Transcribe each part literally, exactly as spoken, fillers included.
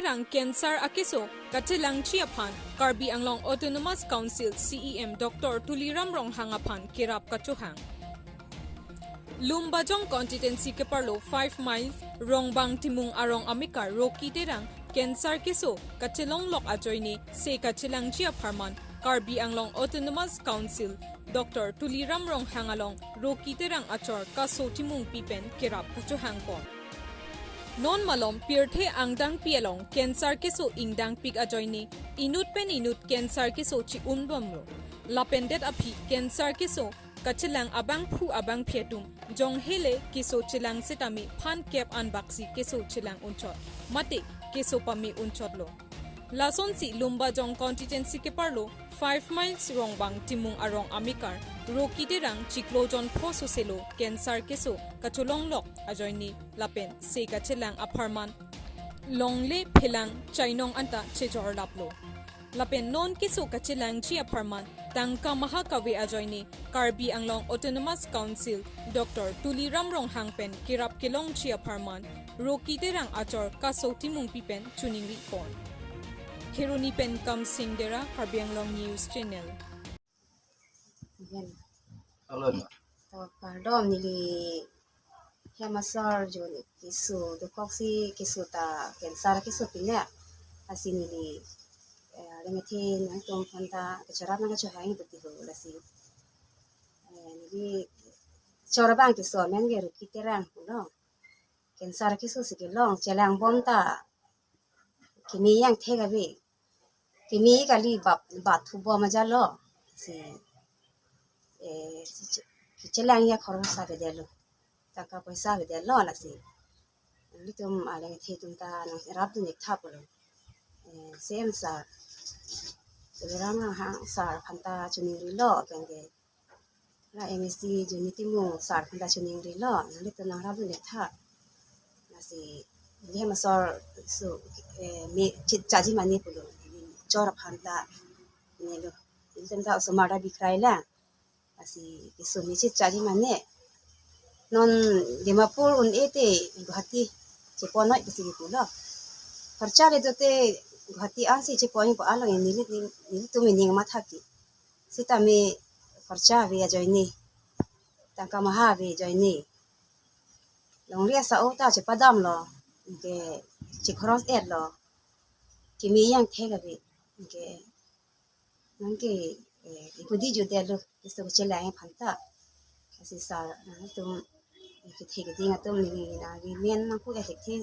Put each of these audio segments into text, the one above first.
Terang cancer akeso kachelangji aphan Karbi Anglong Autonomous Council C E M Doctor Tuliram Ronghang aphan kerap kachohang. Lumbajong constituency keparlo five miles Rongbang Timung arong amekar Rocky Terang cancer keso kachelonglok ajoine se kachelangji apharman Karbi Anglong Autonomous Council Doctor Tuliram Ronghang along Rocky Terang achor Kaso Timungpi pen kerap kachohangpon. Non malom pirthe angdangpi along cancer keso ingdangpik ajoine inut pen inut cancer keso chi-unbomlo. Lapen det aphi cancer keso kachelang abangphu abangphi atum jong hele keso chelang setame phan kep anbaksi keso chelang unchot mate keso pame unchotlo. Lasonsi Lumbajong constituency keparlo five miles Rongbang Timung arong amekar Rocky Terang chiklo jon pho soselo cancer keso kacholonglok ajoine lapen se kachelang apharman longle phelang chainong anta chejorlaplo. Lapen non keso kachelangji apharman tangka maha kave ajoine Karbi Anglong Autonomous Council Doctor Tuliram Ronghang pen kerap kelongji apharman Rocky Terang achor Kaso Timungpi pen choningripon. Kheroni pen Kamsing Dera, Karbi Anglong News Channel. Agen. Alo na. To kardom, neli hem asor jun keso dokoksi keso ta cancer keso pine. Lasi neli, eh, areng athe nangtum aphan ta kacharap nangkachohang puti ho lasi. Eh, neli chor abang keso amen ke Rocky Terang pulo. Cancer keso si kelong, chelangbom ta keme angthek ave. Keme kali bap, bat thubom ajalo. Si, eh, si che-, chelang ya khoros avedetlo. Tangka poisa avedetlo lasi. Ilitum areng athe atum ta nangrapdun ik tha pulo. Eh, C E M sir, Tuliram Ronghang sir aphan ta choningrilo, pen ke la M A C Johny Timung sir aphan ta choningrilo, nanglitum nangrapdun ik tha. Lasi, neli hem asor so, eh, me chit chaji mane pulo, chor aphan ta, nelo. Ilitum ta osomar ta bikrai lang. Lasi, keso me chit chaji mane. Non Dimapur un-e te Guwahati cheponoi pusi pulo. Kharcha le dote Guwahati ansi cheponoi pu along neli, neli, nelitum ining mathaki. Sitame kharcha ave ajoine, tangka maha ave ajoine, longri asa-o ta chepadamlo, ke chikhoros etlo, keme angthek ave, ke nang ke, eh, ipudi judetlo, keso chelang aphan ta. Lasi sir, nangtum kethe keding atum neli nangli men nangpu-e thekthe,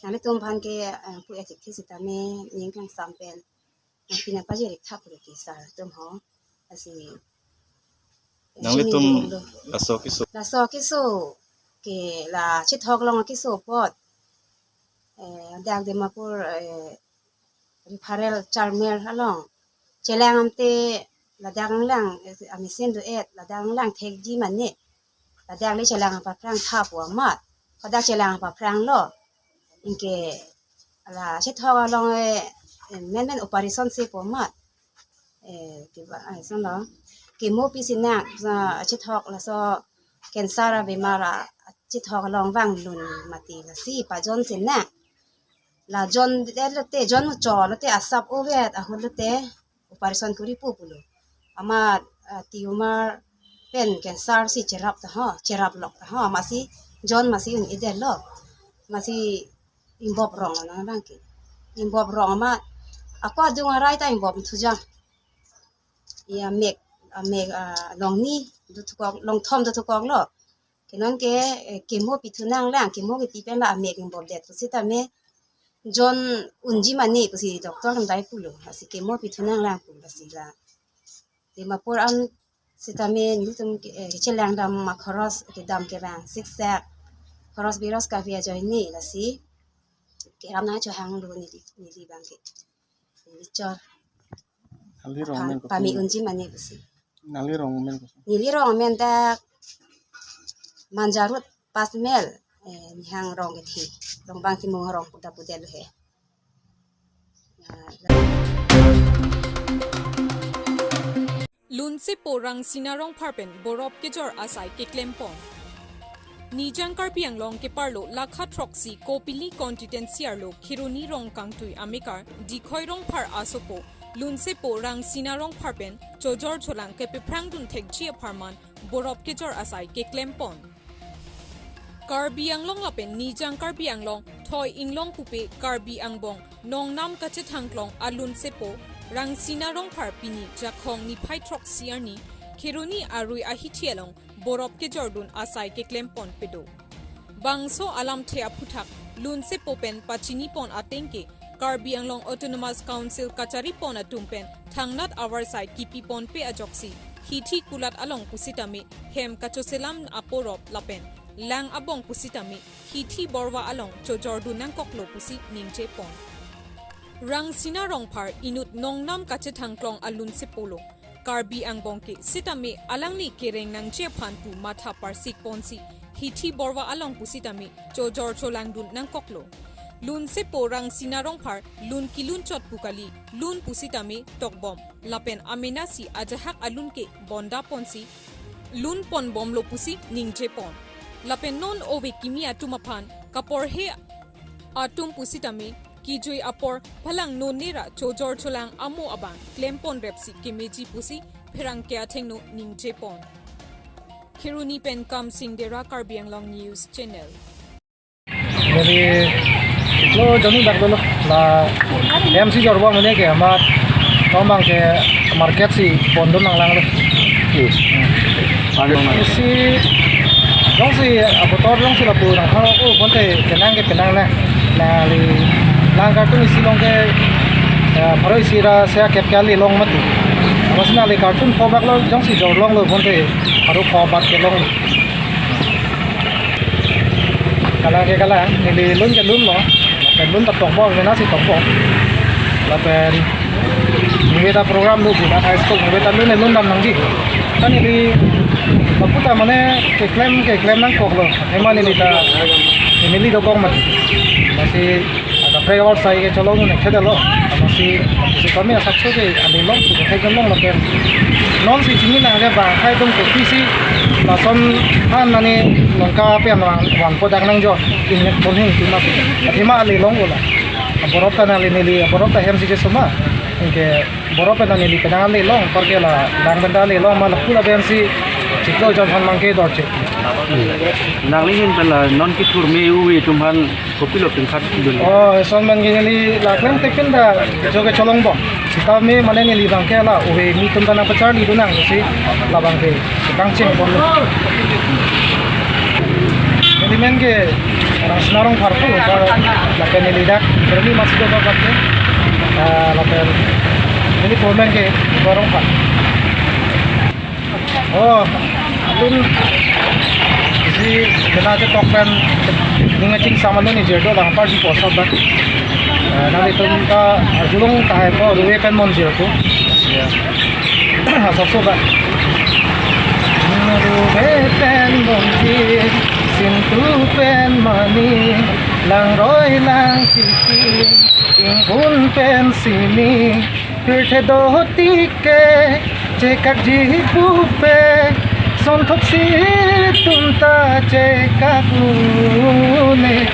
nanglitum aphan ke, eh, pu-e thekthe sitame ning kangsam pen nangpi nangpajir ik tha pulo ke sir atum ho. Lasi, eh, nanglitum chini dinglo. Laso keso. Laso keso ke la chethok along keso apot. Eh, dak Dimapur, eh, referral Charmel along. Chelang ante ladak lang, eh, amesen do-et, ladak lang thekji mane. Ladak le chelang apaphrang tha pu amat. Hadak chelang apaphranglo. Anke la chethok along, eh, eh, men men operation si pu amat. Eh, kiba, ai, son lo. Chemo pisi nang, sa, chethok laso cancer abemar a, chethok along vanglun mati lasi pajon si nang. La jon det lote, jon muchot lote asap ovet ahut lote operation kuri pu pulo. Amat, ah, tumor pen cancer si cherap ta ho, cheraplok ta ho, amatsi jon amatsi un-edetlo. Amatsi ingbop rong lo nang abang ke. Ingbop rong amat ako adung arai ta ingbop thujang. Ya mek, ah, mek, ah, longni dothukok, longthom dothukoklo. Ke non ke, eh, chemo pithu nanglang, chemo kiti pen la amek ingbopdet pusitame jon unji mane pusi doctor kandai pulo. Lasi chemo pithu nanglang pu lasi la Dimapur an sitame nelitum ke, eh, chelang dam ma khoros kedam kevang siksak. Khoros biros kave ajoine lasi kerap nangchohanglo neli, neli abang ke. Neli chor. Nangli rong amen kopi? Pame unji mane pusi. Nangli rong amen kopi? Neli rong amen dak Manjarut Pasmel, eh, Nihang rong kethe. Rongbang Timung arong pu ta pudetlo he. Lunsepo Rangsina Rongphar pen borop kejor asai keklempon. Nijang Karbi Anglong keparlo lakha throksi Kopili constituency arlo Kheroni Rongkangtui amekar Dikhoi Rongphar asopo Lunsepo Rangsina Rongphar pen chojor cholang kepephrang dun thekji apharman borop kejor asai keklem pon. Karbi Anglong lapen Nijang Karbi Anglong thoi inglong pupe Karbi angbong nongnam kachethangklong a Lunsepo Rangsina Rongphar pini Jakhong niphai throksi arni Kheroni arui ahithi along borop kejor dun asai keklem pon pedo. Bangso alamthe aphuthak Lunsepo pen pachini pon ateng ke Karbi Anglong Autonomous Council kachari pon atum pen thangnat avarsai kipi ponpe ajoksi hithi kulat along pusitame hem kachoselam aporop lapen lang abong pusitame hithi borwa along chojor dun nangkoklo pusi ningje pon. Rangsina Rongphar inut nongnam kachethangklong a Lunsepo lo. Karbi angbong ke sitame alangli kereng nangji aphan pu matha parsik ponsi hithi borwa along pusitame chojor cholang dun nangkoklo. Lunsepo Rangsina Rongphar lun kilun chot pu kali, lun pusitame tokbom lapen amenasi ajahak alun ke bonda ponsi lun ponbomlo pusi ningje pon. Lapen non ove kimi atum aphan kaporhe atum pusitame kijui apor phalang nonera chojor cholang amo abang klem pon repsi kemeji pusi pherangke athengno ningje pon. Kheroni pen Kamsing Dera, Karbi Anglong News Channel. Jadi lo joni dak dolo la M C jorbo mene ke amat tomang ke market si pondon nanglang lo. Isi jongsi abotor jongsi lapu nangthang, oh, bonta penang ke penang na. Nangli lang kartun isi long ke, eh, pharo isi ra se kep kali long mati. Amas nangli kartun pho bak lo jongsi jor long lo bonta pharo pho bak ke long. Kalang ke kalang, neli lun ke lun lo. Lapen lun ta tokbom, amenasi tokbom. Lapen neli ta program do, bukan high school, neli ta lun, lun dam nangji. Kan neli, bapu ta mane keklem, keklem nangkoklo. Athema neli ta, neli dokong mati. Masi, ada pre avarsai ke cholong ne khedalo. Masi, si kami asakso ke, andi long, si ke long lapen. Nonsi chini nang ke ba, khai tum kopisi, lason han mane, longka ape an wang, wang podak nangjo. Ingnek ponhing tuma. Athema ali long ola. Borop ta nangli neli, borop ta hem si ke soma. Ingke borop ta neli penang ali long, parke la, lang benda ali long, ma lapu lapen si, chiklo jon han mangke dorche. Nangli hin pen la, non kethur me ove atum aphan kopilo pen khat dun. Oh, son man ke neli la klem tekin da, jo ke cholong bom. Sitame mane neli bangke la, ove mi atum ta nangpacharli dun nang, si, la bangke. Kangcheng pon. Neli men ke Rangsina Rongphar pu, ba, lapen neli dak, berni masih do ba ke, ah, lapen neli po men ke Rongphar. Oh, alun si kena chetok pen, ning aching sama lo ni jerdo lang par di posa ba. Ah, nanglitum ta arjulong tahai po, ruve pen monjir pu. Ya. Asapso ba. Ruve pen monjir, sintu pen mani, langroi lang chiki, inghun pen simi, pirthe do tike, chekakji pupe, sonthok si tumta chekak une.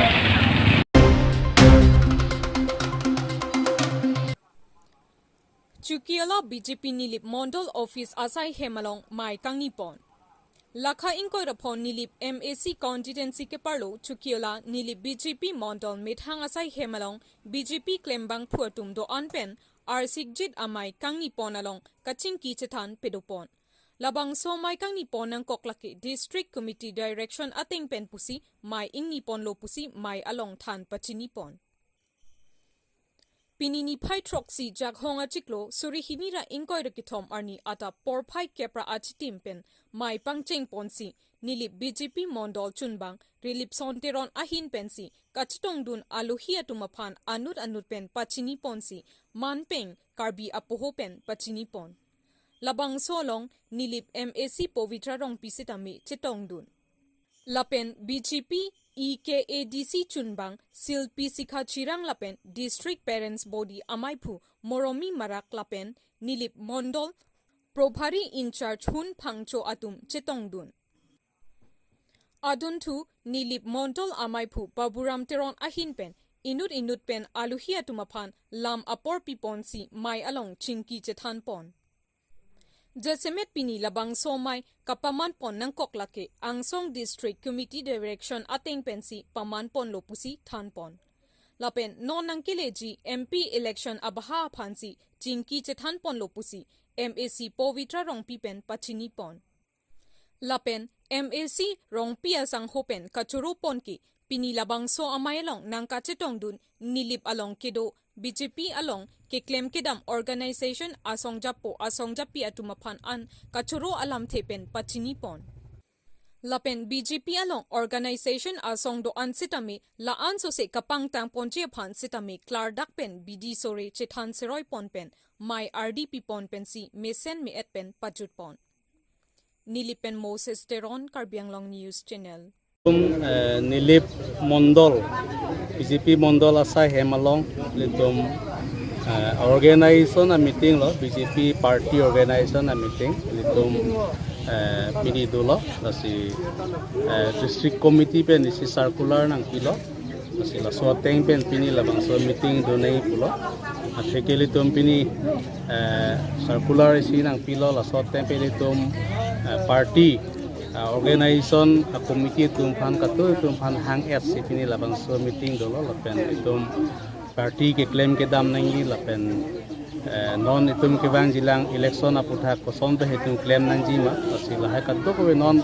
Chukiola B J P Nilip Mondol Office asai hem along mei kangni pon. Lakha ingkoi ra phongo Nilip M A C constituency keparlo Chukiola Nilip B J P Mondol methang asai hem along B J P klembangphu atum do-an pen arsikjit amei kangni pon along kachingki chethan pedo pon. Labangso mei kangni pon nangkok lake District Committee direction ateng pen pusi mei ingni ponlo pusi mei along than pachini pon. Pini niphai throksi Jakhong achiklo suri hini ra ingkoi ra kethom arni adap porphai kep ra achitim pen mei pangcheng ponsi Nilip B J P Mondol chunbang Rilipson Teron ahin pensi kachetongdun alohi atum aphan anut anut pen pachini ponsi manpeng Karbi apoho pen pachini pon. Labangso along Nilip M A C Pavitra Rongpi sitame chetongdun. Lapen B J P E K A D C chunbang Silpi Sikha Chirang lapen District Parents Body amaiphu Moromi Marak lapen Nilip Mondol Probhari in-charge Hun Phangcho atum chetongdun. Adunthu Nilip Mondol amaiphu Baburam Teron ahin pen inut inut pen aluhi atum aphan lam apor piponsi mei along chingki chethanpon. Jasemet pini labangso mei kapamanpon nangkok lake Angsong District Committee Direction ateng pensi pamanponlo pusi thanpon. Lapen non nangkeleji M P election abaha aphansi chingki chethanponlo pusi M A C Pavitra Rongpi pen pachinipon. Lapen M A C Rongpi asangho pen kachoropon ke pini labangso amei along nangkachetongdun Nilip along kedo B J P along keklem kedam organization asong japo asong japi atum aphan an kachoro alamthe pen pachinipon. Lapen B J P along organization asong do-an sitame la-an sose kapangtangponji aphan sitame klardak pen bidi sore chethan seroipon pen mei ardi pipon pensi mesen me-et pen pajutpon. Nilip pen Moses Teron, Karbi Anglong News Channel. Tum, eh, Nilip Mondol, B J P Mondol asai hem along, ilitum, eh, organization a meeting lo, B J P party organization a meeting, ilitum, eh, pini dolo, lasi, eh, district committee pen isi circular nangpilo, lasi laso ateng pen pini labangso meeting donai pulo, atheke ilitum pini, eh, circular isi nangpilo, laso ateng pen ilitum, eh, party, ah, organization, ah, committee atum aphan katu atum aphan hang-etsi pini labangso meeting dolo lapen itum party keklem kedam nangji lapen, eh, non itum kevangjilang election aphuthak koson pen itum klem nangji ma, lasi lahai kadokave non,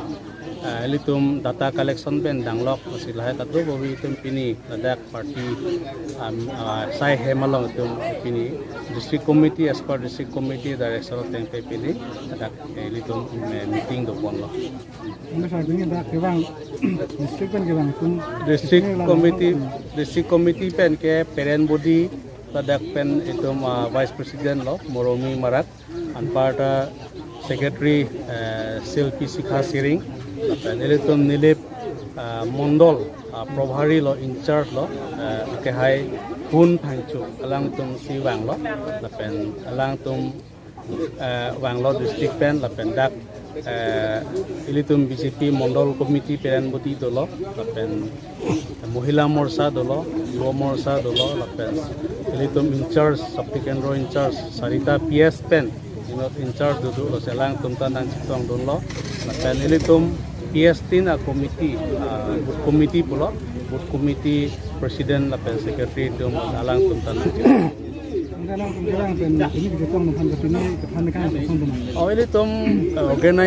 eh, ilitum data collection pen danglok, lasi lahai kadokave itum pini ladak party, um, ah, sai hem along itum pini district committee, as per district committee direction ateng pen pini ladak, eh, ilitum, eh, meeting doponlo. Anda saat ini ada kevang district pen kevang tum District ini lalu committee, apa? District committee pen ke parent body ladak pen itum, ah, vice president lo Moromi Marak, anparta secretary, eh, Silpi Sikha Siring, lapen ilitum Nilip, ah, Mondol, ah, Probhari lo, in charge lo, eh, akehai Hun Phangcho alangtum si vanglo, lapen alangtum, eh, vanglo district pen, lapen dak, eh, ilitum B J P Mondol Committee parent body dolo, lapen Mohila Morcha dolo, Yuva Morcha dolo, lapen ilitum in charge, Shakti Kendro in charge, Sarita P S pen, inut in charge dodo, lasi alangtum ta nangchetongdunlo, lapen ilitum P S tin a committee, ah, booth committee pulo, booth committee president lapen secretary atum alangtum ta nangchetong. Anda alangtum kevang pen ini kita tong nang pen ini kita tong nang pen. Oh, ilitum, eh, organize